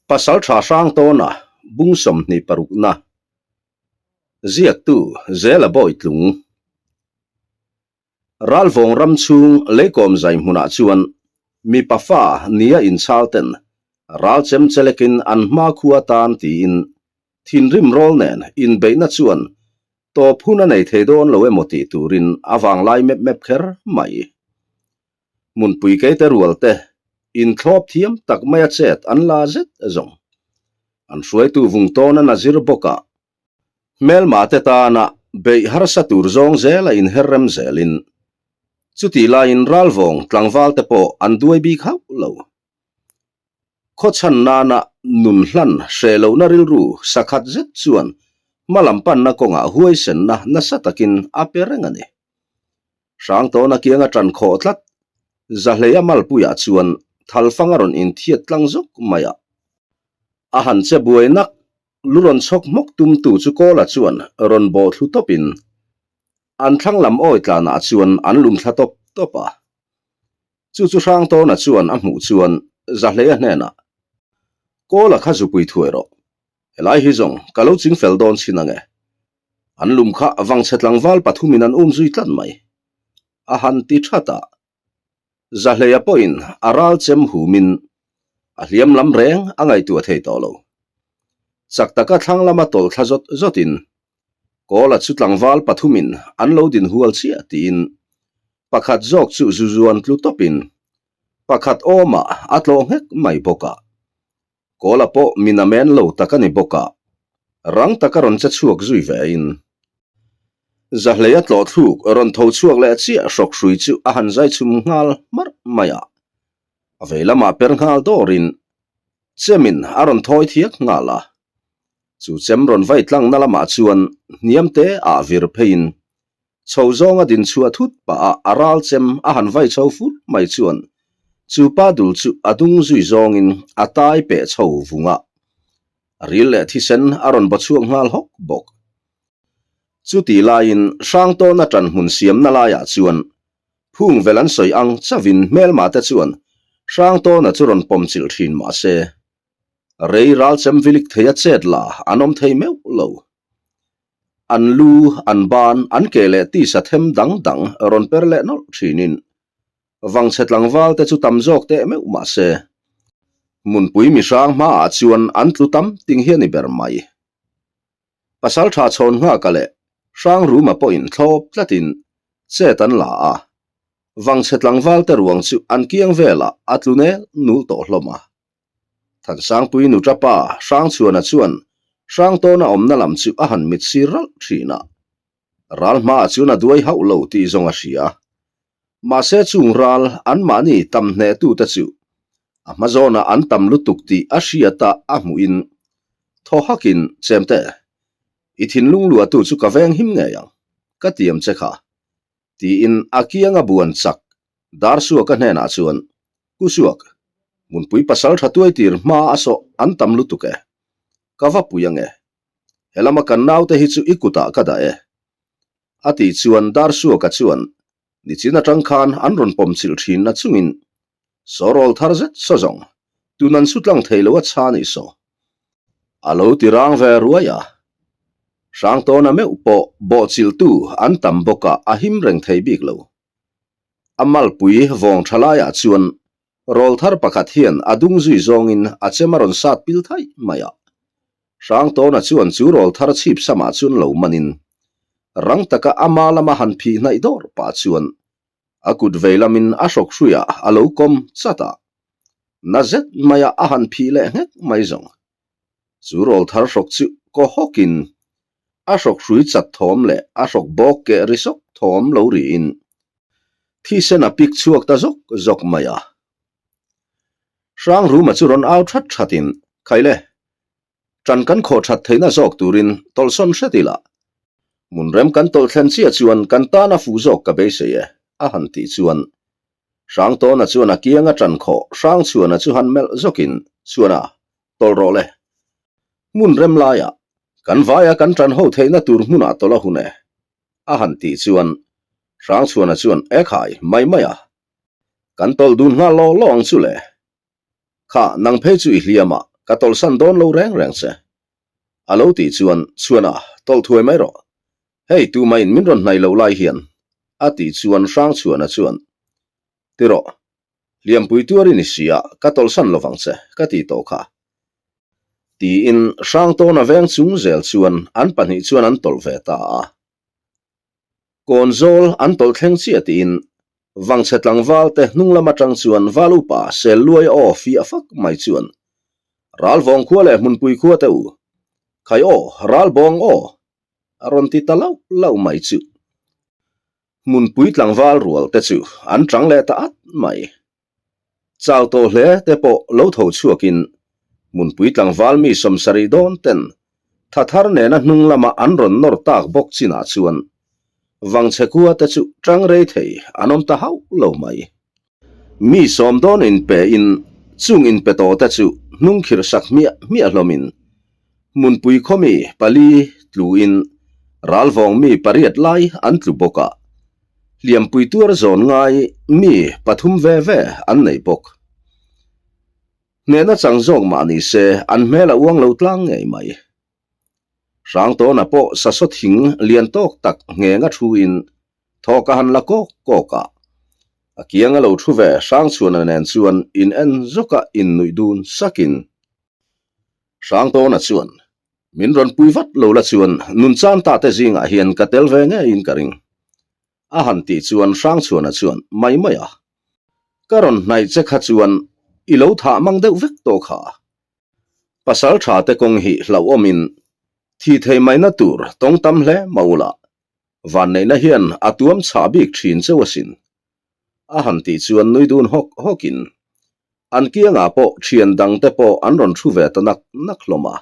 Pasaltha Hrangtawna bung 26 na ziaktu Zela Bawitlung Ralvawng ram chhung leikawm zai hmunah chuan mipa fa nia inchhal ten ral chem chelekin an hma khua tan tiin thinrim rawl nen inbeihna chuan tawp hun a nei thei dawn lo emaw tih turin a vanglai mep mep kher mai. Hmunpui keite rual te inthlawp thiam tak maia chet an la zet zawng. An hruaitu vung tawn a na zir bawk a, hmelma te tana beih harsa tur zawng zela inher rem zelin chutih laiin ralvawng tlangval te pawh an duai bik hauh lo. Khawchhan nana nun hlan hreh lohna rilru sakhat zet chuan hmalam panna kawngah huaisenna nasa takin a pe reng a ni. Hrangtawna kianga ṭan khawh tlat Zahleia malpuiah chuan thalfang a rawn inthiat tlang zawk mai a. A han che buai nak, lu rawn chhawk hmawk tumtu chu Kawla chuan rawn bawh thlu tawpin an thlang lam awi tlanah chuan an lum thla tawp tawp a. Chu chu Hrangtawna chuan a hmuh chuan Zahleia hnenah, Kawla kha zupui thuai rawh. Helai hi zawng ka lo ching fel dawn chin ange. An lum kha vangchhe tlangval pathumin an um zui tlat mai. A han ti that a. Zahleia pawhin a ral chem humin a hliam lam reng a ngaihtuah thei tawh lo. Chak taka thlang lama tawlh thla zawt zawtin Kawla chu tlangval pathumin an lo din hual chiah tiin pakhat zawk chu zu zuan tlu tawpin pakhat awmah a tlawh nghek mai bawk a. Kawla pawh min a men lo tak a ni bawk a, rang taka rawn che chhuak zui ve in Zahleia tlawh thluk rawn tho chhuak leh chiah hrawk hrui chu a han zai chhum nghal hmarh mai a, a vei lamah per nghal dawrin chemin a rawn thawi thiak nghal a. Chu chem rawn vai tlangna lamah chuan hniam te ah vir pheiin chho zawnga din chhuah thut pah a a ral chem a han vai chho fur mai chuan chu pa dul chu a dung zui zawngin a tai peh chho vung a, ril leh thisen a rawn baw chhuak nghal hawk bawk. Chutih laiin Hrangtawna ṭan hmun siamna laiah chuan phung vel an sawi ang chauhin hmelma te chuan Hrangtawna chu rawn pawm chilh ṭhin mah se Rei ral chem vilik thei a chet la an awm thei meuh lo. An lu, an ban, an ke leh tisa them dang dang rawn per leh nawlh thinin vangchhe tlangval te chu tam zawk teh meuh mah se hmunpui mihrang hmaah chuan an tlu tam ting hi a ni ber mai. Pasaltha chhawn nghaka leh Hrangruma pawhin thlawp tlatin chet an la a, vangchhe tlangval te ruang chu an kiang velah a tlu nel nul tawh hlawm a. Thansangpui nu tapa Hrangchhuana chuan Hrangtawna awmna lam chu a han mit sir ralh thin a, ral hmaah chuan a duai hauh lo tih zawng a hria. Mahse chung ral anmahni tam hnehtute chu a hma zawnah an tam lutuk tih a hriata a hmuhin thaw hakin, Chemte, i thinlung luahtu chu ka veng him ngei ang, ka tiam che kha, tiin a kianga buan chak Darsuaka hnenah chuan, Ku Suak, hmunpui pasal tha tuai tir hma a sawh an tam lutuk e, ka va pui ange, helama kan naute hi chu i kutah ka dah e, A tih chuan Darsuaka chuan nichin atang khan an rawn pawm chilh thin na chungin sawrawl thar zet saw zawng tun an su tlang thei lo a chha nih saw a lo ti rang ve ruai a. Hrangtawna meuh pawh bawhchilhtu an tam bawk a a him reng thei bik lo. A malpui vawng tha laiah chuan rawl thar pakhat hian a dung zui zawngin a chem a rawn sat pil thaih mai a. Hrangtawna chuan chu rawl thar chhip samah chuan lo manin rang taka ama lama han phih hnaih dawr pah chuan a kut vei lamin a hrawk hruiah a lo kawm chat a, na zet maia a han phih leh nghek mai zawng. Chu rawl thar hrawk chu kaw hawkin a hrawk hrui chat thawm leh a hrawk bawk keh ri sawk thawm lo riin thisen a pik chhuak ta zawk zawk mai a. Hrangruma chu rawn au that thatin, Khaile, ṭan kan khawh that theihna zawk turin tawlhsawn hret ila, hmunrem kan tawlh thlen chiah chuan kan tan a fuh zawk ka beisei e, a han tih chuan Hrangtawna chuan a kianga ṭan khawh Hrangchhuana chu han melh zawkin, Chhuana, tawlh rawh le. Hmunrem laiah kan vaia kan ṭan ho theihna tur hmunah tawlh a hun e, a han tih chuan Hrangchhuana chuan, Ekhai, mai mai a, Kan tawlh dun nghal law law ang chu le. Kha, nang phei chu i hliam a. Ka tawlhsan dawn lo reng reng che. A lo tih chuan, Chhuana, tawlh thuai mai rawh. Hei, tumahin min rawn hnaih loh lai hian, a tih chuan Hrangchhuana chuan, Ti rawh, hliampui tuar i ni si a, ka tawlhsan lovang che, ka ti tawh kha. Tiin Hrangtawna veng chung zel chuan an pahnih chuan an tawlh ve ta a. Kawnzawl an tawlh thleng chiah tiin Vangchhe tlangval te hnung lam atang chuan Val upa sel luai aw fiah fak mai chuan Ralvawng khua leh Hmunpui khua te u, Khai aw, Ralbawng aw! a rawn ti ta lauh lauh mai chu. Hmunpui tlangval rual te chu an chang leh ta at mai. Chau tawh hle te pawh lo tho chhuakin Hmunpui tlangval mi sawmsarih dawn ten tha thar nena hnung lama an rawn nawr tak bawk chinah chuan Vangchhe khua te chu tang rei thei an awm ta hauh lo mai. Mi sawm dawn inpe in chung inpe tawh te chu hnung khirh sak hmiah hmiah hlawmin Hmunpui khaw mi pali tluin ralvawng mi pariat lai an tlu bawk a, hliampui tuar zawn ngai mi pathum ve ve an nei bawk. Hnehna chang zawk mah ni se an hmel a uang lo tlang ngei mai. Hrangtawna pawh sasaw thing lian tawk tak nghenga thuin thawk a han la kawk kawk a, a kianga lo thu ve Hrangchhuana nen chuan in en zawka innuih dun sakin Hrangtawna chuan, Min rawn pui vat lo la chuan Nunchan ta te zingah hian ka tel ve ngeiin ka ring. A han tih chuan Hrangchhuana chuan, Mai mai a, ka rawn hnaih che kha chuan i lo thah mang deuh vek tawh kha. Pasal tha te kawng hi hlauhawmin thi thei maina tur tawng tam hle mah ula, vanneihna hian a tuam chhah bik thin cheu asin. A han tih chuan nui dun hawk hawkin an kiangah pawh thian dang te pawh an rawn thu ve ta nak nak hlawm a.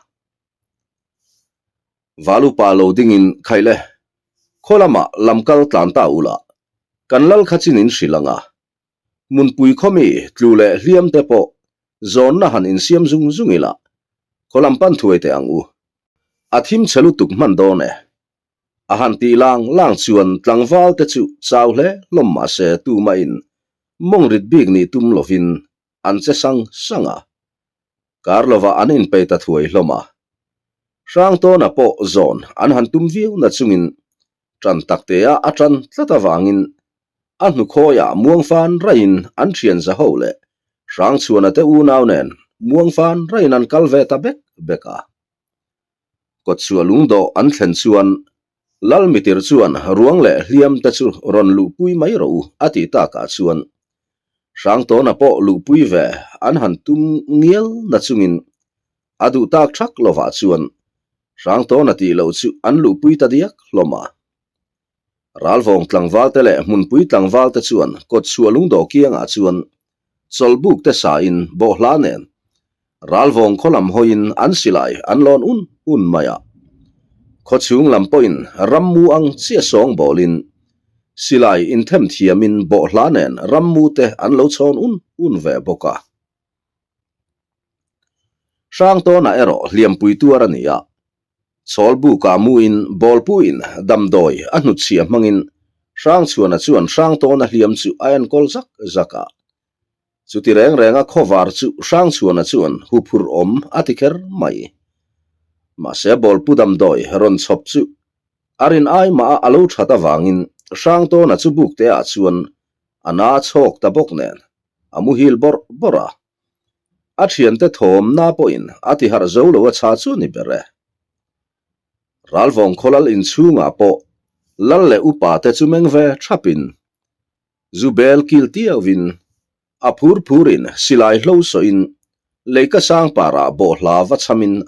Valupa lo dingin khaih le, khaw lamah lam kal tlan ta ula, kan lal kha chin in hrilh ang a. Hmunpui khaw mi tlu leh hliam te pawh zawnna han insiam zung zung ila, khaw lam pan thuai teh ang u. A thim chhe lutuk hman dawn e. A han tih lang lang chuan tlangval te chu chau hle hlawm mah se tumahin mawng rit bik nih tum lovin an che sang sang a. Kar lovah an inpei ta thuai hlawm a. Hrangtawna pawh zawn an han tum viau na chungin tan taktea a tan tlat avangin a hnukhawiah muangfan raiin an thian za ho leh Hrangchhuana te unau nen muangfan raiin an kal ve ta bek bek a. Kawtchhuah lungdawh an thlen chuan Lal mitir chuan ruang leh hliam te chu rawn luhpui mai rawh u a tih takah chuan Hrangtawna pawh luhpui ve an han tum ngial na chungin a duh tak thak lovah chuan Hrangtawna tih loh chu an luhpui ta diak hlawm a. Ralvawng tlangval te leh hmunpui tlangval te chuan kawtchhuah lungdawh kiangah chuan chawlhbuk te sain bawhhla nen ralvawng khaw lam hawiin an silai an lawn un un mai a. Khawchhung lam pawhin rammu ang chiah sawng bawlin silai inthem thiamin bawhhla nen rammu te an lo chhawn un un ve bawk a. Hrangtawnah erawh hliampui tuar a ni a, Chhawlbukah muin bawlpuiin damdawi a hnutchhiah hmangin Hrangchhuana chuan Hrangtawna hliam chu a enkawl zak zak a. Chuti reng renga khawvar chu Hrangchhuana chuan huphurh awm a ti kher mai. Mahse bawlpu damdawi rawn chhawp chu a rin ai mah a a lo that avangin Hrangtawna chu bukteah chuan a na chhawk ta bawk nen a muhil bawrh bawrh a. A thiante thawmna pawhin a ti harh zo lo a chha chu ni ber e. Ralvawng khaw lal inchhungah pawh lal leh upa te chu meng ve thapin zu bel kil tiauhin a phur phurin silai hlo sawhin leika sang parah bawhhla va chhamin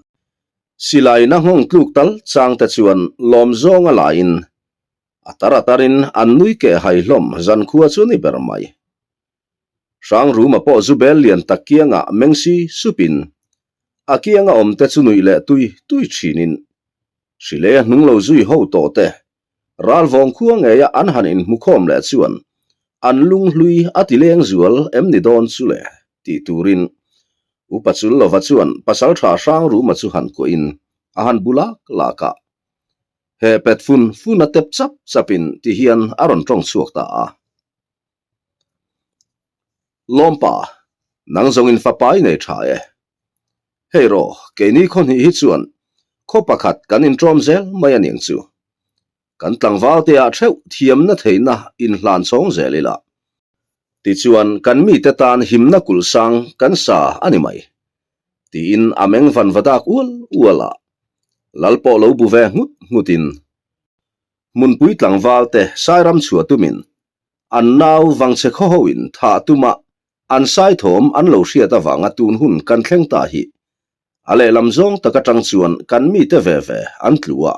silai na nghawng tluk tal chang te chuan lawm zawng a laiin a tar a tarin an nui keh hai hlawm zankhua chu ni ber mai. Hrangruma pawh zu bel lian tak kiangah meng si supin a kianga awmte chu nuih leh tui tui thinin Hrilei a hnung lo zui ho tawh te ralvawng khua ngeia an han inhmukhawm leh chuan an lunghlui a ti leng zual em ni dawn chu le tih turin Upa Chullova chuan Pasaltha Hrangruma chu han kuahin a han bu lak lak a. He pet fun fun a tep chap chapin ti hian a rawn tawng chhuak ta a. Lawmpa, nang zawngin fapa i nei tha e. Hei rawh, keini khaw hnih hi chuan khaw pakhat kan inṭawm zel mai a niang chu. Kan tlangval te ah theuh thiamna theihna inhlan chhawng zel ila. Tichuan kan mite tan himna kulh sang kan sa a ni mai. Tiin a meng van va dak ual ual a. Lal pawh lo bu ve nghut nghut in hmunpui tlangval te Sairam chhuah tumin an nau vangchhe khaw ho in thah tuma an sai thawm an lo hriat avanga tun hun kan thleng ta hi a lehlam zawng tak atang chuan kan mite ve ve an tlu a.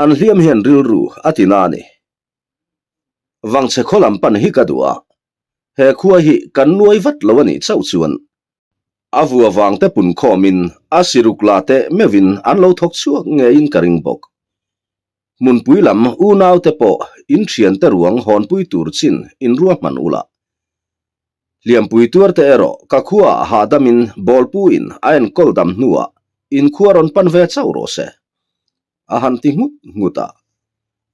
An hliam hian rilru a ti na a ni. Vangchhe khaw lam pan hi ka duh a, he khua hi kan nuai vat lo a nih chauh chuan a vua vang te pun khawmin a siruk la te meuhin an lo thawk chhuak ngeiin ka ring bawk. Hmunpui lam unau te pawh in thian te ruang hawnpui tur chin in ruahman ula. Hliampui tuar te erawh ka khuaah hahdamin bawlpuin a enkawl dam hnuah in khua rawn pan ve chauh rawh se. A han ti nghut nghut a.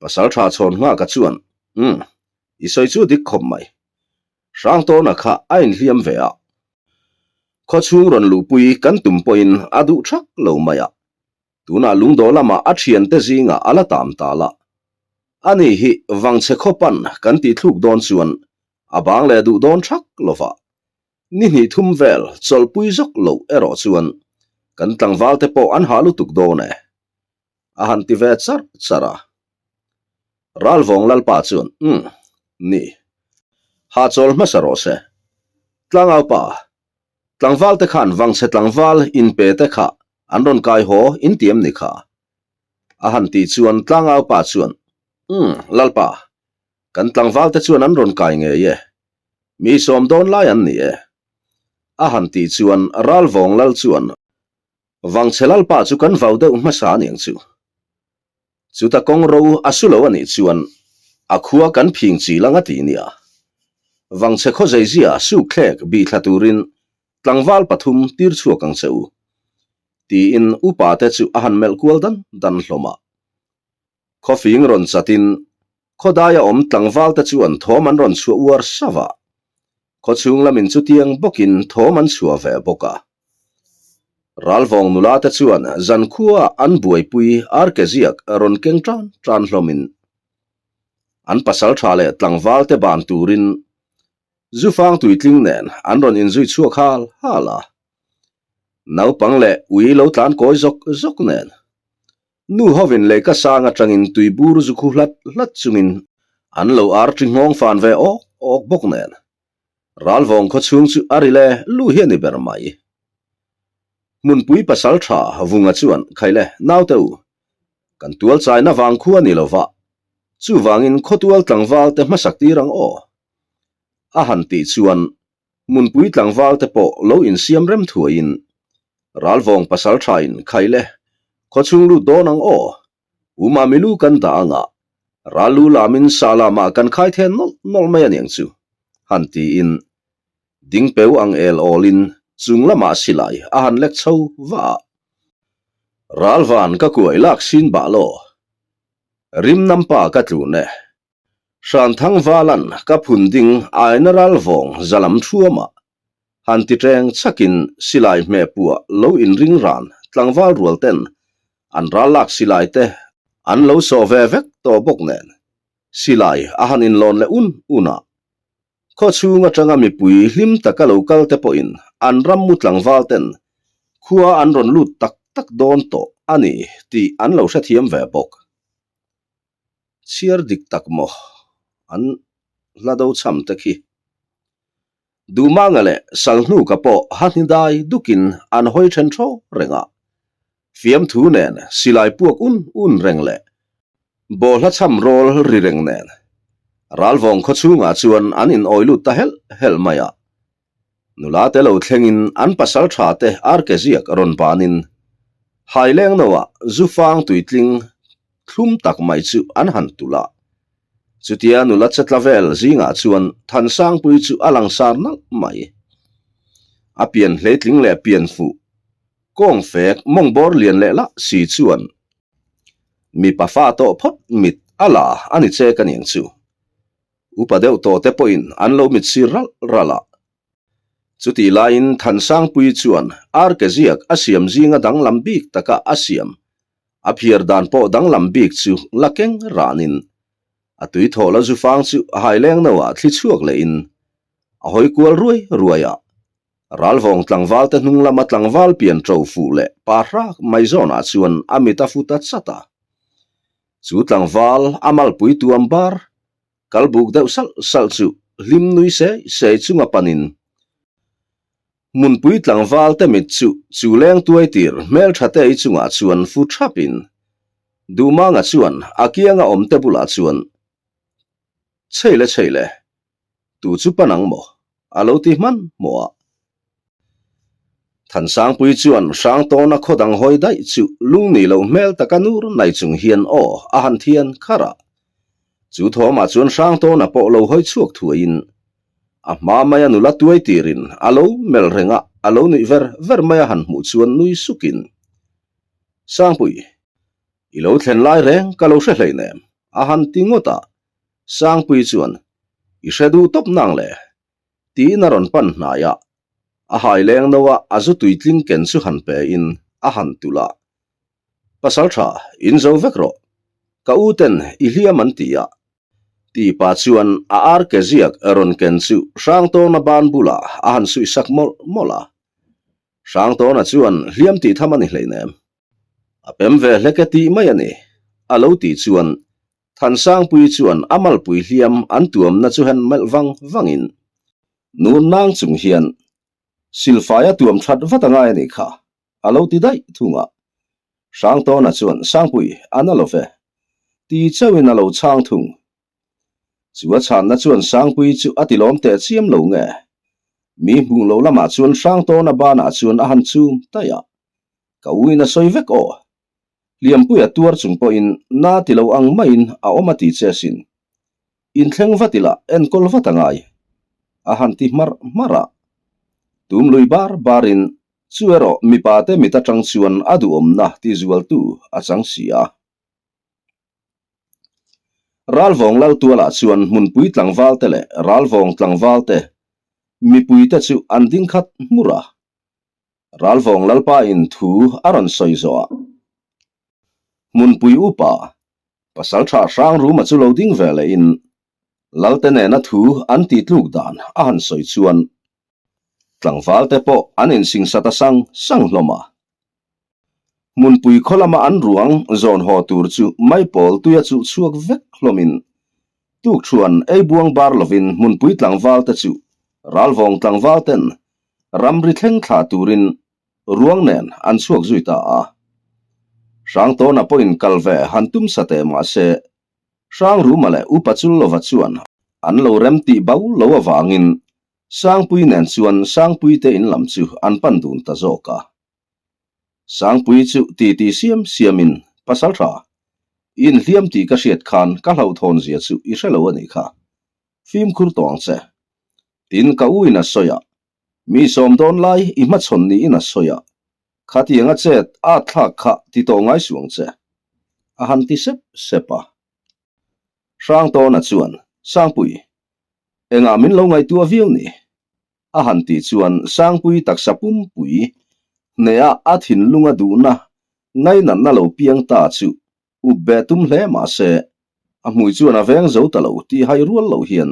Pasal tha chhawn nghaka chuan, Umm, i sawi chu dik khawp mai. Hrangtawna kha a inhliam ve a. Khawchhung rawn luhpui kan tum pawhin a duh thak lo mai a. Tunah lungdawh lamah a thiante zingah a la tam ta la. Ani hi vangchhe khawpan kan tih thluk dawn chuan a bang leh duh dawn thak lova. Ni hnih thum vel chawlhpui zawk loh erawh chuan kan tlangval te pawh an hah lutuk dawn e. A han ti ve charh charh a. Ralvawng Lalpa chuan, Umm, ni. Hahchawl hmasa rawh se. Tlangaupa, tlangval te khan vangchhe tlangval inpe te kha an rawn kai haw intiam ni kha. A han tih chuan tlangaupa chuan, Umm, Lalpa, kan tlangval te chuan an rawn kai ngei e. Mi sawm dawn lai an ni e. A han tih chuan Ralvawng Lal chuan, Vangchhe Lalpa chu kan vau deuh hmasa a niang chu. Chuta kawng ro a su lo a nih chuan a khua kan phing chi lang a ti nia. Vangchhe khaw zeizia sukthlek bih thla turin tlangval pathum tir chhuak ang che u. Tiin upa te chu a han melh kual dan dan hlawm a. Khawfing rawn chatin khawdaia awm tlangval te chuan thawm an rawn chhuah uar sauh a, khawchhung lamin chutiang bawkin thawm an chhuah ve bawk a. Ralvawng nula te chuan zankhua an buaipui arke ziak rawn keng tan tan hlawmin an pasal tha leh tlangval te ban turin zufang tuitling nen an rawn inzui chhuak hal hal a. Naupang leh ui lo tlan kawi zawk zawk nen Nu hovin lehkha sang atangin tuibur zu khu hlat hlat chungin an lo ar ṭi nghawng fan ve awk awk bawk nen. Ralvawng khaw chhung chu a ri le lu hi a ni ber mai. Hmunpui pasal tha Vunga chuan Khaile, naute u, kan tual chaina vang khu a ni lo va, chuvangin khawtual tlangval te hmasak tir ang aw. A han tih chuan Hmunpui tlangval te pawh lo insiam rem thuaiin Ralvawng pasal thain Khaile, khawchhung lut dawn ang aw, U Mami lu kan dah anga, ral lu lamin sa lamah kan khai then nawlh nawlh mai aniang chu, han tiin dingpeu ang el awlin chung lamah silai a han lek chho va a. Ralvan ka kuai lak sin bah law, rim nampa ka tlun e. Hranthangvalan ka phun ding aina ral vawng zalam thuamah han ti ṭeng chhakin silai hmeh puah lo inring ran tlangval rual ten an ral lak silai te an lo sawh ve vek tawh bawk nen silai a han inlawn leh un un a. Khaw chhung atanga mipui hlim taka lo kal te pawhin an rammu tlangval ten khua an rawn lut tak tak dawn tawh a ni tih an lo hrethiam ve bawk. Chhiar dik tak maw an hla do chham te khi. Duhmanga leh Salhnuka pawh hahni dai dukin an hawi then tho reng a. Fiamthu nen silai puak un un reng leh bawhhla chham rawl ri reng nen Ralvawng khaw chhungah chuan an inawi lut ta helh helh mai a. Nula te lo thlengin an pasal tha te arke ziak rawn banin haileng noah zufang tuitling thlum tak mai chu an han tulh a. Chutia nula chetla vel zingah chuan Thansangpui chu a langsar nalh mai. A pian hleitling leh pian fuh kawng fek mawngbawr lian leh lah si chuan mipa fa tawh phawt mit a la a ni che ka niang chu. Upa deuh tawh te pawhin an lo mit sir ralh ralh a. Chutih laiin Thansangpuii chuan arke ziak a siam zinga danglam bik taka a siam, a phiar dan pawh danglam bik chu la keng ranin a tui thaw la zufang chu haileng noah thli chhuak lehin a hawi kual ruai ruai a. Ralvawng tlangvalte hnung lama tlangval pian ṭo fuh leh pa hrak mai zawnah chuan a mit a fu ta chat a. Chu tlangval a malpui tuam bar kal buk deuh salh salh chu hlim nui sei sei chunga panin hmunpui tlangvalte mit chu chu leng tuai tir hmelṭha te ei chungah chuan fu ṭhapin Duhmanga chuan a kianga awmte bulah chuan Chhei le chhei le, tu chu pan ang maw? a lo ti hman hmawh a. Thansangpui chuan Hrangtawna khaw dang hawi daih chu lung nih loh hmel taka nur nai chung hian aw a han thian kharh a. Chu thawmah chuan Hrangtawna pawh lo hawi chhuak thuaiin a hma maia nula tuai tirin a lo melh reng a, a lo nuih ver ver mai a han hmuh chuan nui sukin, Sangpui, i lo thlen lai reng ka lo hre hleinem, a han ti ngawt a. Sangpui chuan, I hre duh tawp nang le? Tiin a rawn pan hnai a, a hai leng no a a zu tuitling ken chu han pe in a han tulh a. Pasal tha, in zo vek rawh. Ka u ten i hliam an ti a. Ti pa chuan a ar ke ziak rawn ken chu Hrangtawna ban bulah a han suih sak mawlh mawlh a. Hrangtawna chuan hliam tih tham a ni hleinem. A pem ve hlek e tih mai a ni, a lo tih chuan Thansangpui chuan a malpui hliam an tuamna chu hen melh vang vangin nun nang chung hian silfai a tuam that vat a ngai a nih kha, a lo ti daih thung a. Hrangtawna chuan Sangpui a na lo ve, ti chauhin a lo chhang thung. Chu a chhanna chuan Sangpui chu a ti lawm teh chiam lo nge? Mi hmuh lo lamah chuan Hrangtawna banah chuan a han chum taih a, Ka uin a sawi vek aw. Hliampuia tuar chung pawhin na ti lo ang maiin a awm a ti che asin. Inthleng vat ila enkawl vat a ngai. A han ti hmarh hmarh a. Tum lui bar barin chu erawh mipate mit atang chuan a duhawmna ti zualtu a chang si a. Ralvawng Laltualah chuan hmunpui tlangvalte leh Ralvawng tlangvalte mipuite chu an ding khat hmur a. Ralvawng Lalpa in thu a rawn sawi zawh a, hmunpui upa Pasaltha Hrangruma chu lo ding ve leh in Lalte nena thu an tih tluk dan a han sawi chuan tlangvalte pawh an insingsa ta sang sang hlawm a. Hmunpui khaw lama an ruang zawn haw tur chu maipawl tuia chuh chhuak vek hlawmin tukṭhuan ei buang bar lovin hmunpui tlangvalte chu ralvawng tlangvalten ramri thleng thla turin ruang nen an chhuak zui ta a. Hrangtawna pawhin kal ve han tum sa teh mah se, Hrangruma leh Upa Chullova chuan an lo rem tih bo lo avangin Sangpui nen chuan Sangpuite in lam chu an pan dun ta zawk a. Sangpui chu titi siam siamin, Pasal tha, i inhliam tih ka hriat khan ka hlauhthawn zia chu i hre lo a nih kha. Fimkhur tawh ang che. Tin ka u in a sawi a, mi sawm dawn lai i hmachhawn niin a sawi a, khatiang a chet at thlak kha ti tawh ngai suh ang che. A han ti sep sep a. Hrangtawna chuan, Sangpui, engah min lo ngaihtuah viau ni? A han tih chuan Sangpui taksa pumpui hneha a thinlunga duhna ngainatna lo piang ta chu up be tum hle mah se, a hmui chuan a veng zo ta lo tih hai rual lo hian,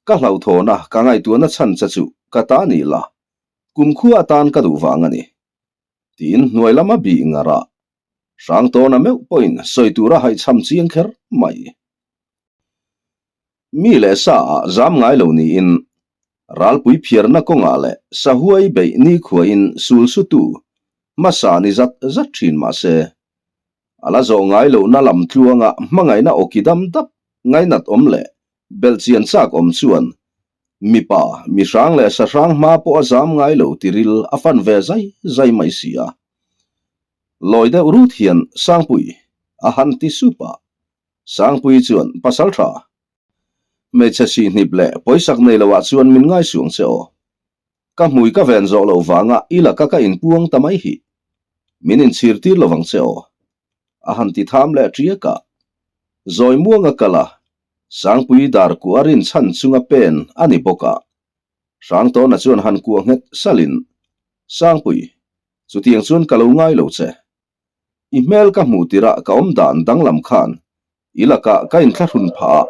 Ka hlauhthawna ka ngaihtuahna chhan che chu ka ta ni la, kumkhua atan ka duh vang a ni. Tiin hnuai lama bih ngar a, Hrangtawna meuh pawhin sawi tura haihchham chiang kher mai. Mi leh sa ah zam ngai lo niin, ralpui phiarna kawngah leh sahuai beih nikhuain sul sutu hmasa ni zat zat thin mah se, a la zawh ngai lohna lam tluanga hmangaihna awki dam dap ngainat awm leh belhchian chak awm chuan mipa, mi hrang leh sa hrang hma pawh a zam ngai lo tiril a fan ve zai zai mai si a. Lawi deuh rut hian Sangpui a han ti sup a. Sangpui chuan, Pasal tha, hmeichhe sihhnip leh pawisak nei loah chuan min ngaisuang che aw. Ka hmui ka ven zawh loh vanga i laka ka inpuang ta mai hi. Min inchhir tir lovang che aw. A han ti tham leh ṭiak a. Zawi muanga kal a, Sangpui dar kuah a rinchhan chunga pen a ni bawk a. Hrangtawna chuan han kuah nghet salhin, Sangpui, chutiang chuan ka lo ngai lo che. I hmel ka hmuh tirah ka awm dan danglam khan i lakah ka inthlahrun phah a.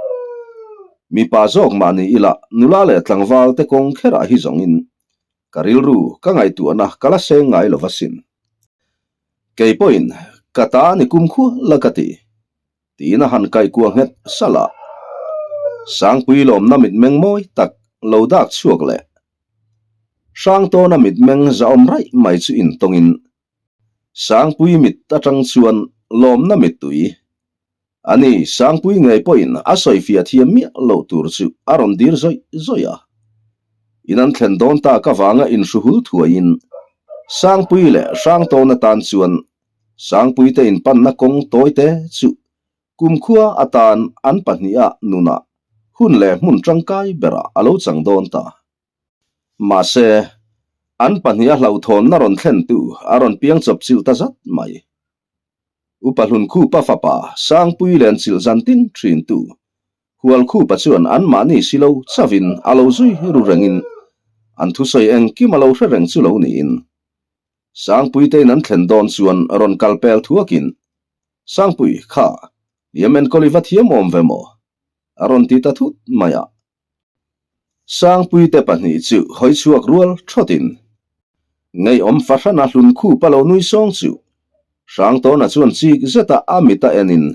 Mipa zawk mah ni ila nula leh tlangval te kawng kherah hi zawngin ka rilru ka ngaihtuahna ka la seng ngai lo va sin. Kei pawhin ka ta ni kumkhua la ka ti. Tiin a han kaihkuah nghet salh a. Sangpui lawmna mitmeng mawi tak lo dak chhuak leh Hrangtawna mitmeng zahawm raih mai chu intawngin Sangpui mit atang chuan lawmna mittui a ni. Sangpui ngei pawhin a sawifiah thiam miah loh tur chu a rawn dir zawih zawih a. In an thlen dawn tak avanga inhruhul thuaiin Sangpui leh Hrangtawna tan chuan Sangpuite inpanna kawng tawite chu kumkhua atan an pahniha nunah hun leh hmun tangkai berah a lo chang dawn ta. Mahse, an pahniha hlauhthawnna rawn thlentu a rawn piang chawp chilh ta zat mai. Upa Hlunkhupa fapa Sangpui len chilh zan tin thintu Hualkhupa chuan anmahni si lo chavin a lo zui ru rengin an thusawi engkim a lo hre reng chu lo niin Sangpuitein an thlen dawn chuan rawn kal pel thuakin, Sangpui, kha, liam enkawl i va thiam awm ve maw? a rawn ti ta thut mai a. Sangpuite pahnih chu hawi chhuak rual thawtin, Ngeiawm fahrana hlun khup a lo nui sawng chu Hrangtawna chuan chik zeta a mit a enin,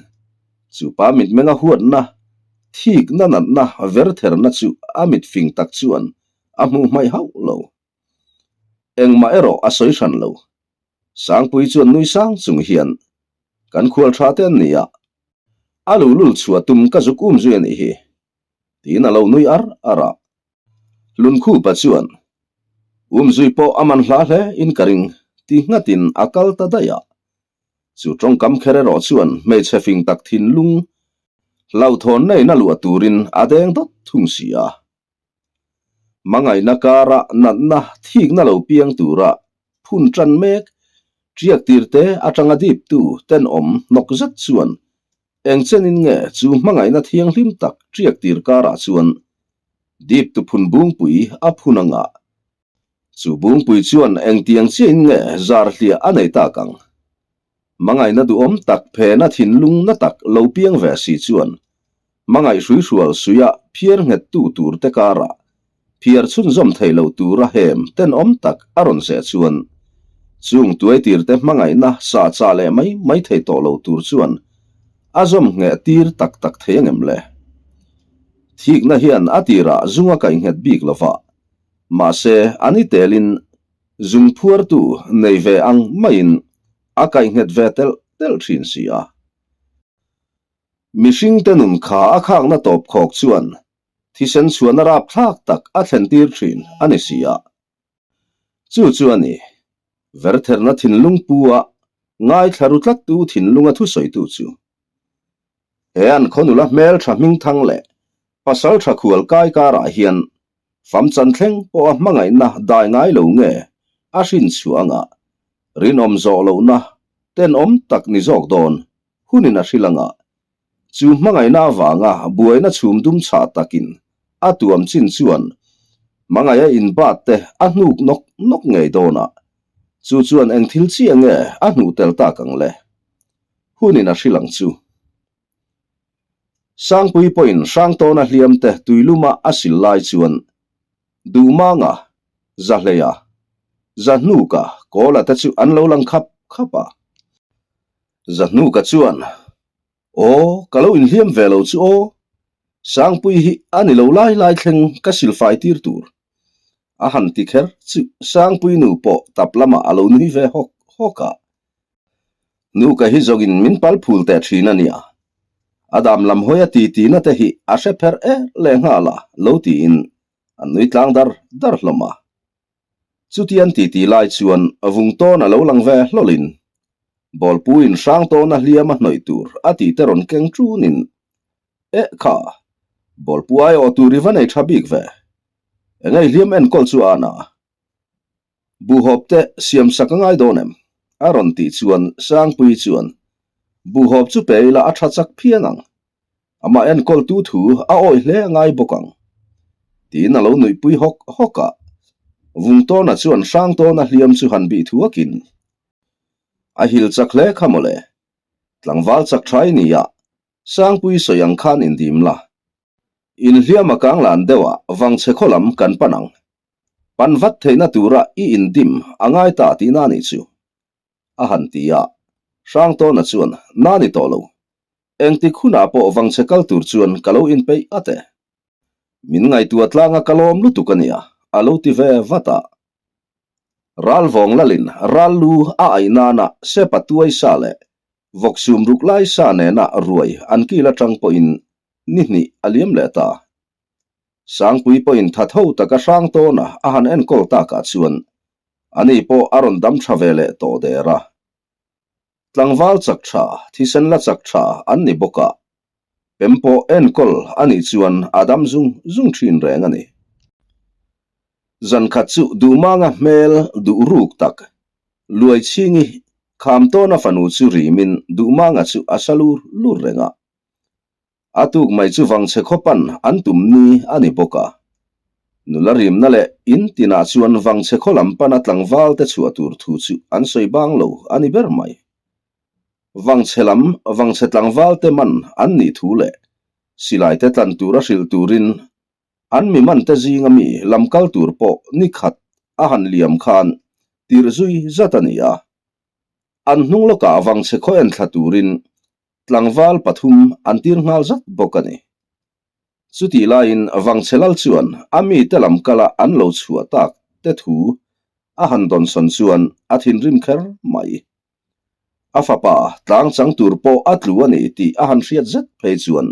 chupa mitmenga huatna, thikna natna vertherna chu a mit fing tak chuan a hmuh hmaih hauh lo. Engmah erawh a sawi hran lo. Sangpui chuan nui sang chung hian, Kan khual tha te an ni a, a luhlul chhuah tum ka zuk um zui a nih hi, tiin a lo nui ar ar a. Lunkhupa chuan, Um zui pawh a man hla hle in ka ring, ti nghatin a kal ta daih a. Chu tawngkam kher erawh chuan hmeichhe fing tak thinlung hlauhthawn neiin a luah turin a deng dawt thung si a. Hmangaihna kara natna thikna lo piang tura phun tan mek tiak tirte atanga diptu tenawm hnawk zet chuan eng chenin nge chu hmangaihna thianghlim tak tiak tir karah chuan diptu phun bungpui a phun anga chu bungpui chuan engtiang chiahin nge zar hliah a nei tak ang. Hmangaihna duhawm tak phena thinlung na tak lo piang ve si chuan hmangaih hruihrual suia phiar nghettu tur te karah phiar chhunzawm thei lo tura hem tenawm tak a rawn zeh chuan chung tuaitir te hmangaihna sa chah leh mai mai thei tawh lo tur chuan a zawm ngheh tir tak tak thei angem le? Thikna hian a tirah zung a kaih nghet bik lova, mahse a ni telin Zung phuartu nei ve ang maiin a kaih nghet ve telh telh thin si a. Mihringte nun kha a khakna tawp khawk chuan thisen chhuahna rapthlak tak a thlen tir thin a ni si a. Chu chu a ni, vertherna thinlung pu a ngaithla ru tlattu thinlunga thusawitu chu. He an khaw nula hmeltha hmingthang leh pasal tha khual kai karah hian fam chan thleng pawha hmangaihna dai ngai lo nge a hrin chhuah anga rinawm zawh lohna tenawm tak ni zawk dawn hunin a hrilh anga chu hmangaihna avanga buaina chhum dum chhah takin a tuam chin chuan hmangaih a inbat te a hnuk nawk nawk ngei dawn a, chu chuan eng thil chiah nge a hnuh tel tak ang le? Hunin a hrilh ang chu. Sangpui pawhin Hrangtawna hliamte tuiluma a sil lai chuan Duhmanga, Zahleia, Zahnuka, Kawla te chu an lo lang khap khap a. Zahnuka chuan, Aw, ka lo inhliam ve lo chu aw. Sangpui hi a ni lo lai lai thleng ka silfai tir tur. A han ti kher chu Sangpui nu pawh tap lamah a lo nui ve hawk hawk a. Nuka hi zawngin min pal phul teh thin a nia. A dam lam hawi a ti tina te hi a hre pherh e leh nghal a lo tiin an nui tlang dar dar hlawm a. Chuti an titi lai chuan vung tawn a lo lang ve hlawlin bawlpuiin hrang tawn a hliam a hnawih tur a tih te rawn keng ṭunin Eh kha, bawlpu ai awh tur i va nei tha bik ve. Engei hliam enkawl chu a na. Buhhawp te siam sak a ngai dawn em? A rawn tih chuan Sangpuii chuan, Buhhawp chu pe ila a tha chak phian ang. Amah enkawltu thu a awih hle a ngai bawk ang. Tiin a lo nuihpui hawk hawk a. Vungtawna chuan Hrangtawna hliam chu han bih thuakin, A hil chak hle kha mawle. Tlangval chak tha i nia, Sangpui sawi ang khan indim la. Inhliam a kang lan deuh a, vangchhe khaw lam kan pan ang. Pan vat theihna tura i indim a ngai ta tihna a nih chu. A han ti a, Hrangtawna chuan, Na ni tawh lo. Engtik hunah pawh vangchhe kal tur chuan ka lo inpeih at e. Min ngaihtuah tlanga ka lawm lutuk a nia, a lo ti ve vat a. Ralvawng lalin ral lu a aih nana sepa tuai sa leh vawk sum ruk lai sa nena ruai an kil atang pawhin ni hnih a liam leh ta. Sangpui pawhin tha tho taka hrang tawna a han enkawl takah chuan ani pawh a rawn dam tha ve leh tawh der a. Tlangval chak tha, thisen la chak tha an ni bawk a, pem pawh enkawl a nih chuan a dam zung zung thin reng a ni. Zan khat chu Duhmanga hmel duh ruk tak, Luaichhingi Khamtawna fanu chu rimin Duhmanga chu a sa lur lur reng a. A tuk mai chu vangchhe khawpan an tum ni a ni bawk a. Nula rimna leh in tinah chuan vangchhe khaw lam pana tlangval te chhuah tur thu chu an sawi bang lo a ni ber mai. Vangchhe lam vangchhe tlangval te man an nih thu leh silai te tlan tura hrilh turin an mi man te zinga mi lam kal tur pawh ni khat a han liam khan tirh zui zat a ni a. An hnung lawkah vangchhe khaw en thla turin Tlangval pathum an tir nghal zat bawk a ni. Chutih laiin Vangchhe Lal chuan a mite lam kala an lo chhuah tak te thu a han dawnsawn chuan a thinrim kher mai. A fapa tlang chang tur pawh a tlu a ni tih a han hriat zet phei chuan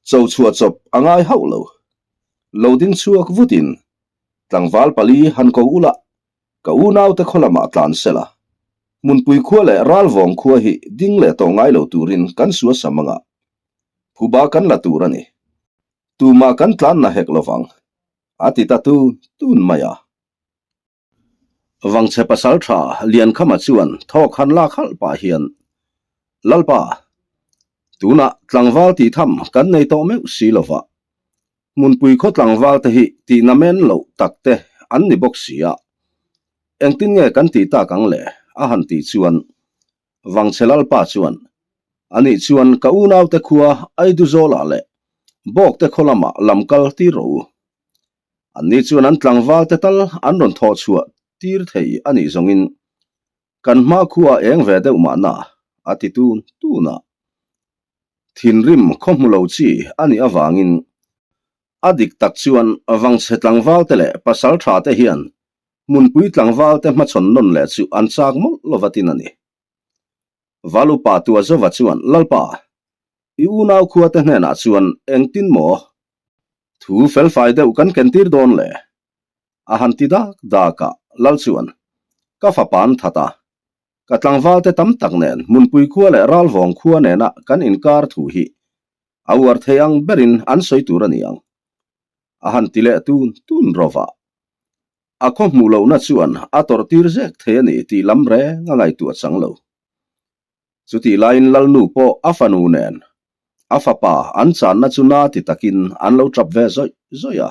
cho chhuah chawp a ngai hauh lo. Lo ding chhuak vutin tlangval pali han ko ula Ka unaute khaw lamah tlan sela, Hmunpui khua leh Ralvawng khua hi ding leh tawh ngai lo turin kan sua sam anga, phuba kan la tur a ni. Tumah kan tlan na hek lovang, a ti ta tun tun mai a. Vangchhe pasal tha Liankhama chuan thawk han lak halh pah hian, Lalpa, tunah tlangval tih tham kan nei tawh meuh si lova, Hmunpui khaw tlangval te hi tih namen loh tak te an ni bawk si a, engtin nge kan tih tak ang le? a han tih chuan Vangchhe Lalpa chuan, Anih chuan ka unaute khua Aiduzawlah leh Bawkte khaw lamah lam kal tir rawh u. Anni chuan an tlangval te tal an rawn thawh chhuah tir thei a nih zawngin kan hma khua eng ve deuh mahna a ti tun tun a. Thinrim khaw hmu lo chi a nih avangin a dik tak chuan Vangchhe tlangval te leh pasal tha te hian hmunpui tlangval te hmachhawn nawn leh chu an chak mawlh lova tin a ni. Valupa Tuazova chuan Lalpa, i unau khua te hnenah chuan engtin maw thu felfai deuh kan kentir dawn le? A han ti dak dak a, Lal chuan ka fapa an that a, Ka tlangvalte tam tak nen Hmunpui khua leh Ralvawng khua nena kan inkar thu hi a uar thei ang berin an sawi tur a ni ang. A han ti leh tun tun rawh a. A khaw hmuh lohna chuan a tawrh tir zek thei a ni tih lam reng a ngaihtuah chang lo. Chutih laiin Lalnu pawh a fanu nen a fapa an channa chu na ti takin an lo tap ve zawih zawih a.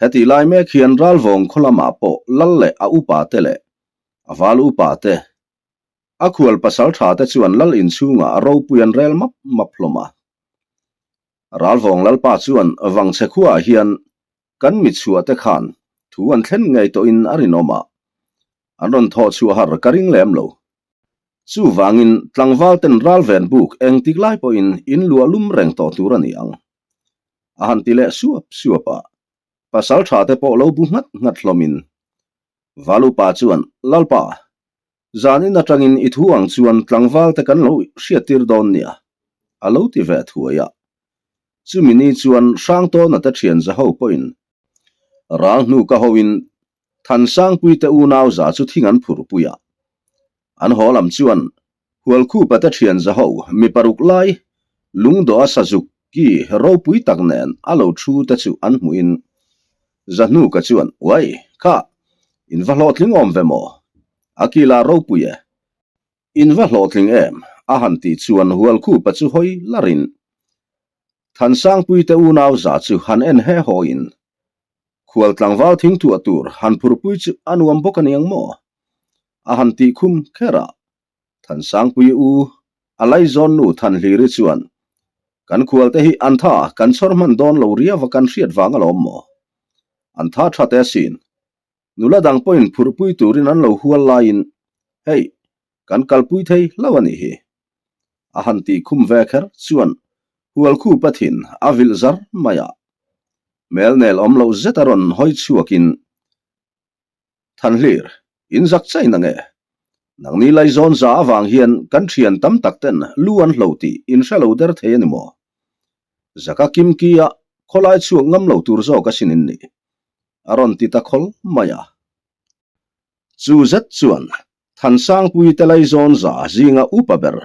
Hetih lai mek hian Ralvawng khaw lamah pawh Lal leh a upa te leh a val upa te, a khual pasal tha te chuan Lal inchhungah ropui an rel map map hlawm a. Ralvawng Lalpa chuan Vangchhe khuaah hian kan mi chhuah te khan thu an thlen ngei tawhin a rinawm a, an rawn thawh chhuah har ka ring lem lo. Chuvangin tlangval ten ralven buk engtik lai pawhin in luah lum reng tawh tur a ni ang. A han ti leh suap suap a, pasal tha te pawh lo bu nghat nghat hlawmin Valupa chuan, Lalpa, zanin atangin i thu ang chuan tlangval te kan lo hriattir dawn nia, a lo ti ve thuai a. Chumi ni chuan Hrangtawna te thian zaho pawhin ral hnu ka hoin Thansangpui te unau za chu thing an phurpui a. An haw lam chuan Hualkhupa te thian zaho mi paruk lai lungdawh a sazuk ki ropui tak nen a lo thu te chu an hmuhin Zahnuka chuan, Uai, kha, in va hlawhtling awm ve maw? A kila ropui e. In va hlawhtling em? a han tih chuan Hualkhupa chu hawi larin. Thansangpuite unau za chu han en he haw in, Khual tlangval thingthuah tur han phurpui chu a nuam bawk a niang maw? A han tih khum kher a. Thansangpui u, a laizawn nu Thanhliri chuan, Kan khualte hi an tha kan chhawr hman dawn lo riau a kan hriat vang alawm maw? An tha tha te asin. Nula dang pawhin phurhpui turin an lo hual laiin, Hei, kan kalpui thei hlauh a nih hi. A han tih khum ve kher chuan Hualkhupa thin a vilh zar mai a. Hmelnel awm loh zet a rawn hawi chhuakin, Thanhlir, in zak chai na nge? Nangni laizawn za avang hian kan thian tam tak ten lu an hlo tih in hre lo der thei a ni maw? Zaka kimki a khawlai chhuak ngam lo tur zawk asin in nih. A rawn ti ta khawl mai a. Chu zet chuan Thansangpui te laizawn za zinga upa ber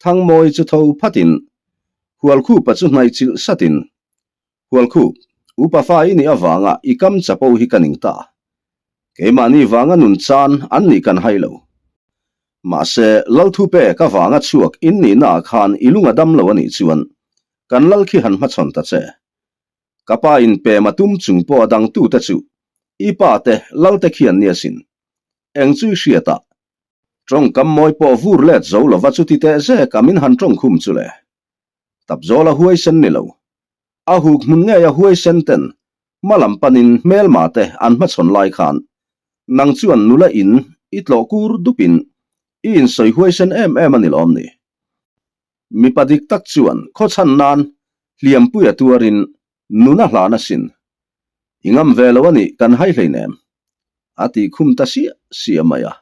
Thangmawi chu tho phatin Hualkhupa chu hnaihchilh satin Hualkhup, upa fa i nih avanga i kam chapo hi ka ning ta. Keimahni vanga nun chan an nih kan hai lo. Mahse, Lalthu pek avanga chhuak in nihna ah khan i lung a dam lo a nih chuan kan lal khi han hmachhawn ta che. Ka pa in pem a tum chung pawh a dang tute chu i pa te lal te khi an ni asin. Eng chu i hriat a? Tawngkam mawi pawh vur let zo lova chuti teh zek a min han tawngkhum chu le. Tapzawl a huaisen ni lo. A huk hmun ngei a huaisen ten hma lam panin hmelma te an hmachhawn lai khan nang chuan nula in i tlawh kur dupin i insawi huaisen em em a ni lawm ni? Mipa dik tak chuan khawchhan nan hliampui a tuarin nun a hlan asin. I ngam ve lo a nih kan hai hleinem. A tih khum ta siah siah mai a.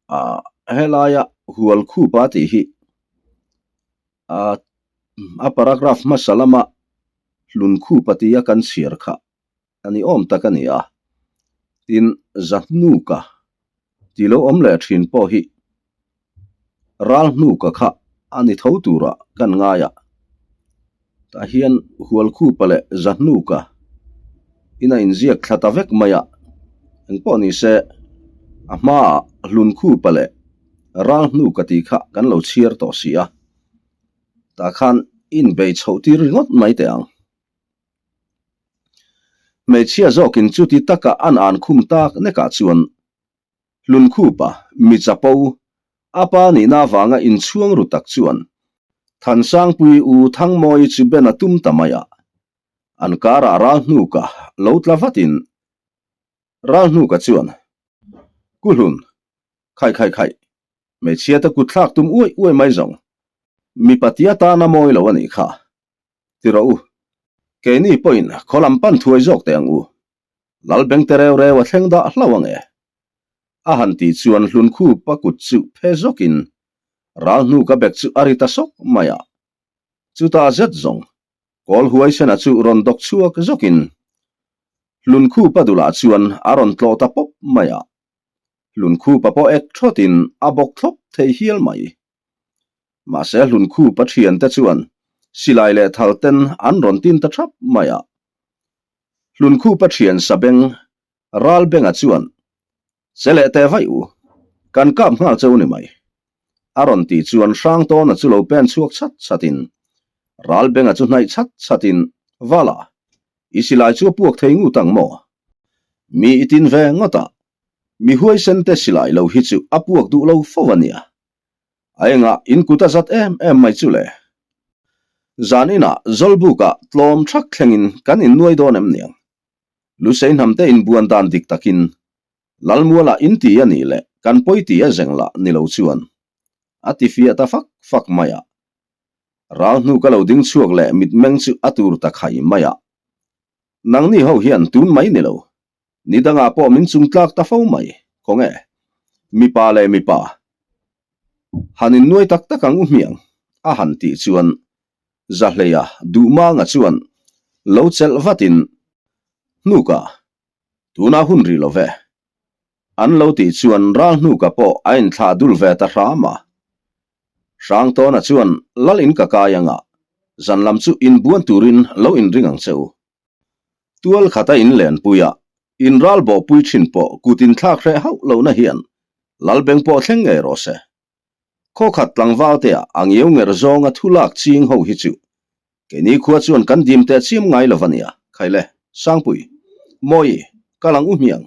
Ah, helaia hual khupa tih hi a a paragraph hmasa lama hlun khupa tia kan chhiar kha a ni awm tak a ni a. Tin, Zahnuka tih lo awm leh thin pawh hi Ralhnuka kha a ni tho tura kan ngai a. Tah hian Hualkhupa leh Zahnuka in a inziak thla ta vek mai a, engpawh ni se a hmaah Hlunkhupa leh Ralhnuka tih kha kan lo chhiar tawh si a, tah khan inbei chhoh tir ringawt mai teh ang. Hmeichhia zawkin chuti taka an an khum tak nekah chuan Hlunkhupa, mi chapo, a pa nihna avanga inchhuang ru tak chuan Thansangpui u Thangmawi chu ben a tum ta mai a. An karah Ralhnuka lo tla vatin Ralhnuka chuan, Ku Hlun, khai khai khai, hmeichhia te kut thlak tum uai uai mai zawng, mipa tia tana mawi lo a nih kha. Ti rawh u, keini pawhin khaw lam pan thuai zawk teh ang u. Lal beng te reu reu a thleng dah hlauh ang e. A han tih chuan Hlunkhup a kut chu phe zawkin ral hnu ka bek chu a ri ta sawk mai a. Chutah zet zawng kawl huaisena chu rawn dawk chhuak zawkin Hlunkhup a dulah chuan a rawn tlawh ta pawp mai a. Hlunkhup a pawh ek thawtin a bawk thlawp thei hial mai. Mahse Hlunkhup a thiante chuan silai leh thal ten an rawn tin ta thap mai a. Hlunkhupa thian Sabeng Ralbenga chuan, Che leh teh vaih u, kan kap nghal cheu ni mai. A rawn tih chuan Hrangtawna chu lo pen chhuak chhat chhatin, Ralbenga chu hnaih chhat chhatin, Vala, i silai chu a puak thei ngut ang maw? Mi i tin ve ngawt a, mi huaisente silai lo hi chu a puak duh lo fo a nia. A engah in kut a zat em em mai chu le. Zan inah Zawlbukah tlawm thak thlengin kan innuai dawn em niang? Lusei hnamte inbuan dan dik takin Lalmualah in ti a nih leh kan pawi ti a zeng lah ni lo chuan a ti fiah ta fak fak mai a. Ral hnu ka lo ding chhuak leh mitmeng chu a tur ta khai mai a. Nangni ho hian tun mai ni lo Ni dangah pawh min chung tlak ta fo mai, khawnge? Mipa leh mipa, han innuai tak tak ang u hmiang, a han tih chuan Zahleia Duhmanga chuan lo chelh vatin, Hnuka, tunah hun rih lo ve. An lo tih chuan ral hnuka pawh a inthlah dul ve ta hram a. Hrangtawna chuan lal in ka kai anga, zan lam chu inbuan turin lo inring ang che u. Tual khata in lenpui a, in ral bawhpui thin pawh kut in thlak hreh hauh lohna hian Lalbeng pawh thleng ngei rawh se. Khaw khat tlangval te ah a ngiau nger zawnga thu lak ching ho hi chu. Keini khua chuan kan dim teh chiam ngai lo va nia, Khaile, Sangpui, Mawi, kal ang u hmiang.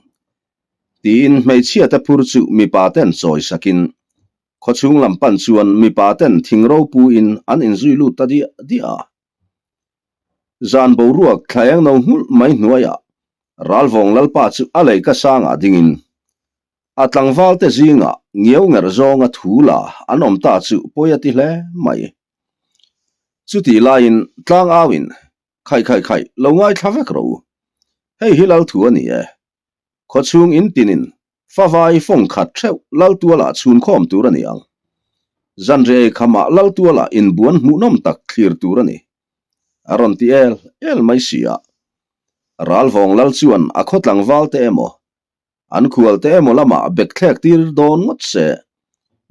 Tiin hmeichhia te phur chu mipa ten chawi sakin khawchhung lam pan chuan mipa ten thing ropu in an inzui lut ta diah diah a. Zan boruak thla eng no nghulh mai hnuaiah Ralvawng Lalpa chu a leika sangah dingin a tlangval te zingah ngiau ngerh zawnga thu la an awm ta chu pawi a ti hle mai. Chutih laiin tlang auin Khaih khaih khaih lo ngaithla vek rawh u. Hei hi lal thu a ni e. Khawchhung in tinin favai fawng khat theuh lal tualah chhun khawm tur a ni ang. Zanriai khamah lal tualah inbuan hmuhnawm tak thlir tur a ni. A rawn ti el el mai si a. Ralvawng lal chuan a khaw tlangval te emaw, an khual te emaw lamah bek thlek tir dawn ngawt se,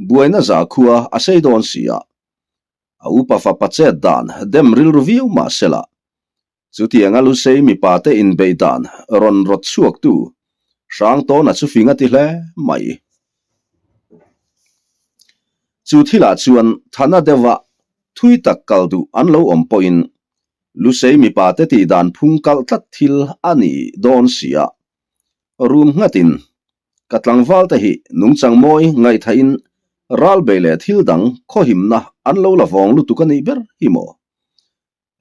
buaina za khua a sei dawn si a. A upa fapa chet dan dem rilru viau mah sela, chutianga Lusei mipa te inbeih dan rawn rawt chhuaktu Hrangtawna chu fing a ti hle mai. Chu thilah chuan thana deuha thui tak kal duh an lo awm pawhin Lusei mipa te tih dan phung kalh tlat thil a ni dawn si a, rum nghatin Ka tlangval te hi nungchang mawi ngaihthahin ral bei leh thil dang khawhimna an lo la vawng lutuk a nih ber hi maw?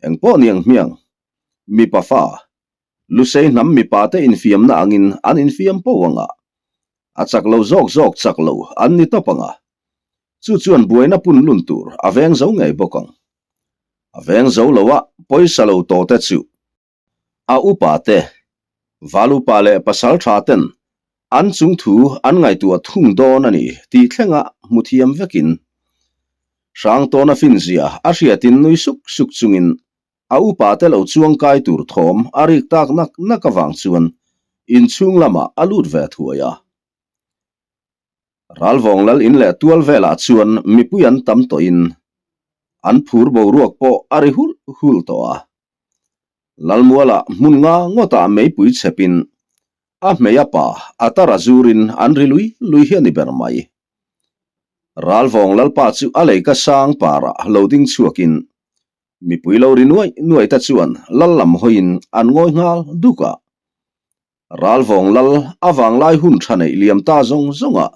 Engpawh niang hmiang, mipa fa, Lusei hnam mipa te infiamna angin an infiam po ang a, a chak lo zawk zawk chak lo an ni tawp ang a, chu chuan buaina punlun tur a veng zo ngei bawk ang. A veng zo lo a pawisa lo tawh te chu A upa te, val upa leh pasal tha ten an chung thu an ngaihtuah thung dawn a ni tih thlenga hmu thiam vekin Hrangtawna finzia a hriatin nui suk suk chungin a upa te lo chuang kai tur thawm a rik tak nak nak avang chuan inchhung lamah a lut ve thuai a. Ralvawng lal in leh tual velah chuan mipui an tam tawhin an phur boruak pawh a ri hulh hulh tawh a. Lalmualah hmun nga ngawtah meipui chhepin a hmei a pa a tar a zurin an ri lui lui hi a ni ber mai. Ralvawng lalpa chu a leika sang parah lo ding chhuakin mipui lo ri nuaih nuaih te chuan lal lam hawiin an ngawi nghal duk a. Ralvawng lal a vanglai hun tha neih liam ta zawng zawng a,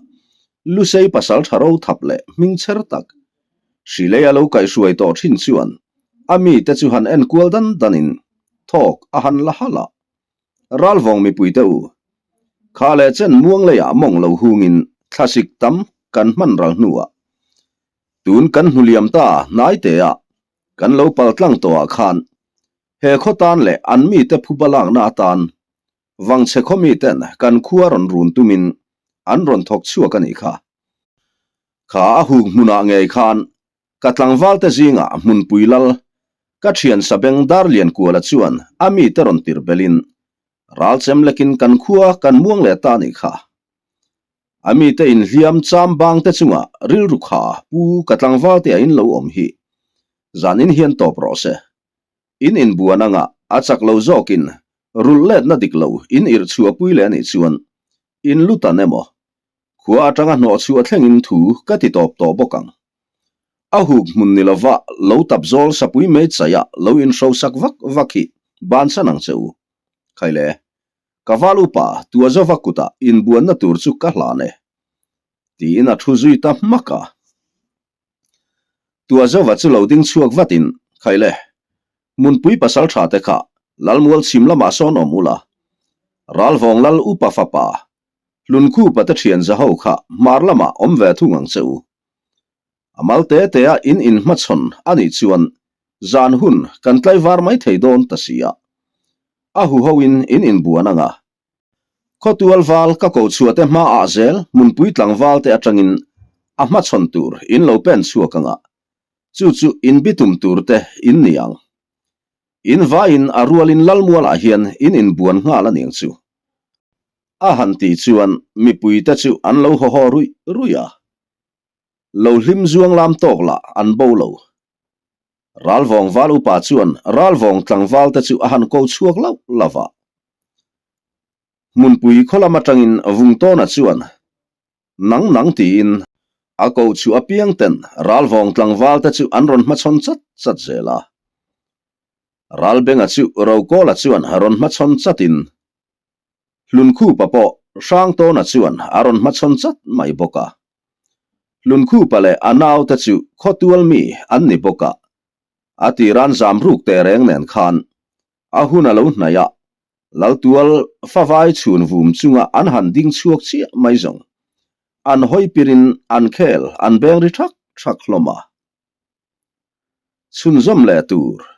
Lusei pasal tha ro thap leh hming chher tak, Hrilei a lo kaihhruai tawh thin chuan a mite chu han en kual dan danin thawk a han la halh a. Ralvawng mipuite u, kha leh chen muang leiah mawng lo hungin thlasik tam kan hman ral hnuah tun kan hnu liam ta hnaiteah kan lo paltlang tawhah khan He khaw tan leh an mite phuba lakna atan Vangchhe khaw miten kan khua rawn run tumin an rawn thawk chhuak a nih kha. Kha a huk hmunah ngei khan ka tlangvalte zingah hmunpui lal ka thian Sabeng Darliankuala chuan a mite rawn tir belin ralchem lekin kan khua kan muang leh ta a nih kha. A mite inhliam cham bangte chungah rilru kha pu ka tlangvalte a in lo awm hi zanin hian tawp rawh se. In inbuan anga a chak lo zawkin rulh letna dik lo in irh chhuahpui leh a nih chuan in lu tan emaw khua atanga hnawh chhuah thlengin thu ka ti tawp tawh bawk ang. A huk hmun ni lova lo tap zawl sapui mai chaia lo inhrosak vak vak hi bansan ang che u. Khaile, ka val upa Tuazova kutah inbuanna tur chu ka hlan e. Tiin a thu zui ta hmak a. Tuazova chu lo ding chhuak vatin, Khaile, hmunpui pasal tha te kha Lalmual chhim lamah sawn awm ula, Ralvawng Lal upa fapa, Hlunkhupa te thian zaho kha hmar lamah awm ve thung ang che u. A mal te te a in inhmachhawn a nih chuan zan hun kan tlaivar mai thei dawn ta si a. A huhoin in inbuan anga Khawtual val ka ko chhuah te hma ah zel hmunpui tlangval te atangin a hmachhawn tur in lo pen chhuak anga chu chu in bitum tur te in ni ang. In vaiin a rualin Lalmual ah hian in inbuan nghal aniang chu. A han tih chuan mipui te chu an lo haw haw ruih ruih a. Lo hlim zuang lam tawk lah an bo lo. Ralvawng val upa chuan Ralvawng tlangval te chu a han ko chhuak lauh lauh a. Hmunpui khaw lam atangin Vungtawna chuan nang nang tiin a ko chu apiang ten Ralvawng tlangval te chu an rawn hmachhawn chat chat zel a. Ralbenga chu Rokawla chuan rawn hmachhawn chatin Hlunkhupa pawh Hrangtawna chuan a rawn hmachhawn chat mai bawk a. Hlunkhupa leh a naute chu khawtual mi an ni bawk a, a tiran zam ruk teh reng nen khan a hun a lo hnaih a, Laltual favai chhun vum chunga an han ding chhuak chiah mai zawng. An hawi pirin an khel an beng ri thak thak hlawm a. Chhunzawm leh tur.